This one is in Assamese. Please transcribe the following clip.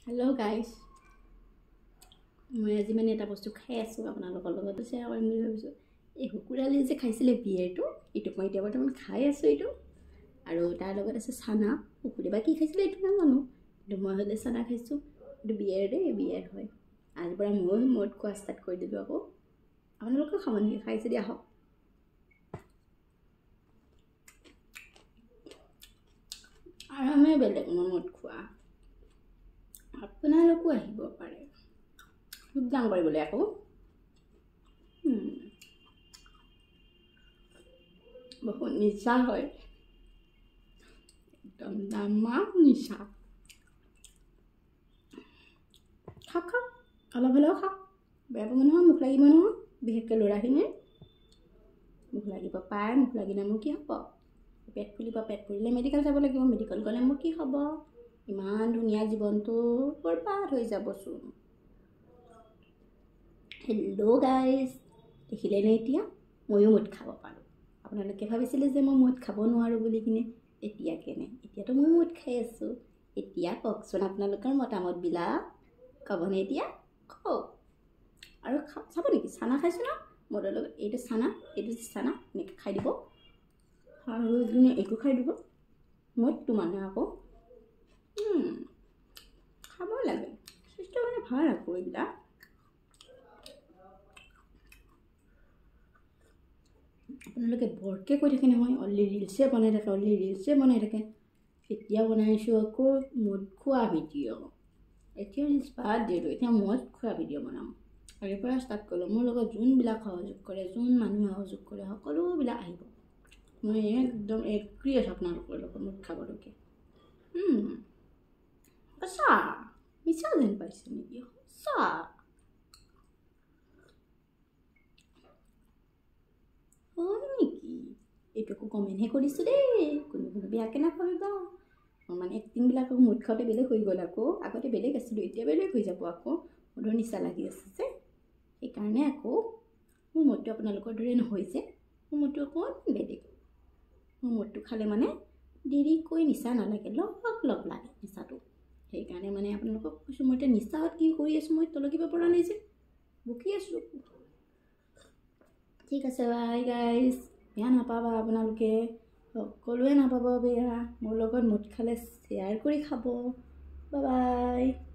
হেল্ল' গাইজ, মই আজি মানে এটা বস্তু খাই আছোঁ, আপোনালোকৰ লগতো শ্বেয়াৰ কৰিম বুলি ভাবিছোঁ। এই শুকুৰালি যে খাইছিলে বিয়েৰটো, এইটো মই এতিয়া বৰ্তমান খাই আছোঁ এইটো। আৰু তাৰ লগত আছে চানা। শুকুৰে বা কি খাইছিলে এইটো নাজানো, কিন্তু মই হ'লে চানা খাইছোঁ। এইটো বিয়েৰ দেই, বিয়েৰ হয়। আজিৰ পৰা ময়ো মদ খোৱা ষ্টাৰ্ট কৰি দিলোঁ আকৌ। আপোনালোকেও খাব নেকি? খাই যদি আহক। আৰামে বেলেগ মই মদ খোৱা, আপোনালোকো আহিব পাৰে যোগদান কৰিবলৈ আকৌ। বহুত নিচা হয়, একদম দামা নিচা। খাওক খাওক, অলপ হ'লেও খাওক, বেয়া পাব নহয়, মুখ লাগিব নহয়। বিশেষকৈ ল'ৰাখিনিৰ মুখ লাগিব পায়। মুখ লাগিলে মোৰ কি হ'ব? পেট ফুলিব, পেট ফুলিলে মেডিকেল যাব লাগিব, মেডিকেল গ'লে মোৰ কি হ'ব? ইমান ধুনীয়া জীৱনটো বৰবাদ হৈ যাবচোন। হেল্ল' গাইজ, দেখিলেনে এতিয়া ময়ো মদ খাব পাৰোঁ। আপোনালোকে ভাবিছিলে যে মই মদ খাব নোৱাৰোঁ বুলি কিনে, এতিয়া কেনে? এতিয়াতো ময়ো মদ খাই আছোঁ। এতিয়া কওকচোন আপোনালোকৰ মতামতবিলাক, ক'বনে এতিয়া? কওক। আৰু চাব নেকি? চানা খাইছোঁ ন মদৰ লগত, এইটো চানা, এইটো চানা এনেকৈ খাই দিব আৰু এইটো খাই দিব মদটো মানে আকৌ খাব লাগে, স্বাস্থ্যৰ কাৰণে ভাল আকৌ এইবিলাক। আপোনালোকে বৰকৈ কৈ থাকে নহয়, অনলি ৰিলচে বনাই থাকে, অনলি ৰিলচে বনাই থাকে। এতিয়া বনাইছোঁ আকৌ মদ খোৱা ভিডিঅ'। এতিয়া ৰিলচ বাদ দিলোঁ, এতিয়া মদ খোৱা ভিডিঅ' বনাম। আজিৰ পৰা ষ্টাৰ্ট কৰিলোঁ। মোৰ লগত যোনবিলাক সহযোগ কৰে, যোন মানুহে সহযোগ কৰে, সকলোবিলাক আহিব। মই একদম এগ্ৰী আছোঁ আপোনালোকৰ লগত মদ খাবলৈকে। সঁচা, মিছা যেন পাইছে নেকি? সঁচা। হয় নেকি? এইটো আকৌ কমেণ্টহে কৰিছোঁ দেই, কোনো কোনো বেয়াকৈ নাভাবিবা। মোৰ মানে এক্টিংবিলাক আকৌ মদ খাওঁতে বেলেগ হৈ গ'ল আকৌ। আগতে বেলেগ আছিলোঁ, এতিয়া বেলেগ হৈ যাব আকৌ। মদৰ নিচা লাগি আছে যে, সেইকাৰণে আকৌ। মোৰ মদটো আপোনালোকৰ দৰে নহয় যে, মোৰ মদটো অকণমান বেলেগ। মোৰ মদটো খালে মানে দেৰিকৈ নিচা নালাগে, লগ লগ লাগে নিচাটো। সেইকাৰণে মানে আপোনালোকক কৈছোঁ, মই এতিয়া নিচাত কি কৰি আছোঁ মই তলকিব পৰা নাই যে, বকি আছোঁ। ঠিক আছে, বাই গাইজ। বেয়া নাপাবা আপোনালোকে, সকলোৱে নাপাব বেয়া। মোৰ লগত মদ খালে শ্বেয়াৰ কৰি খাব। Bye bye.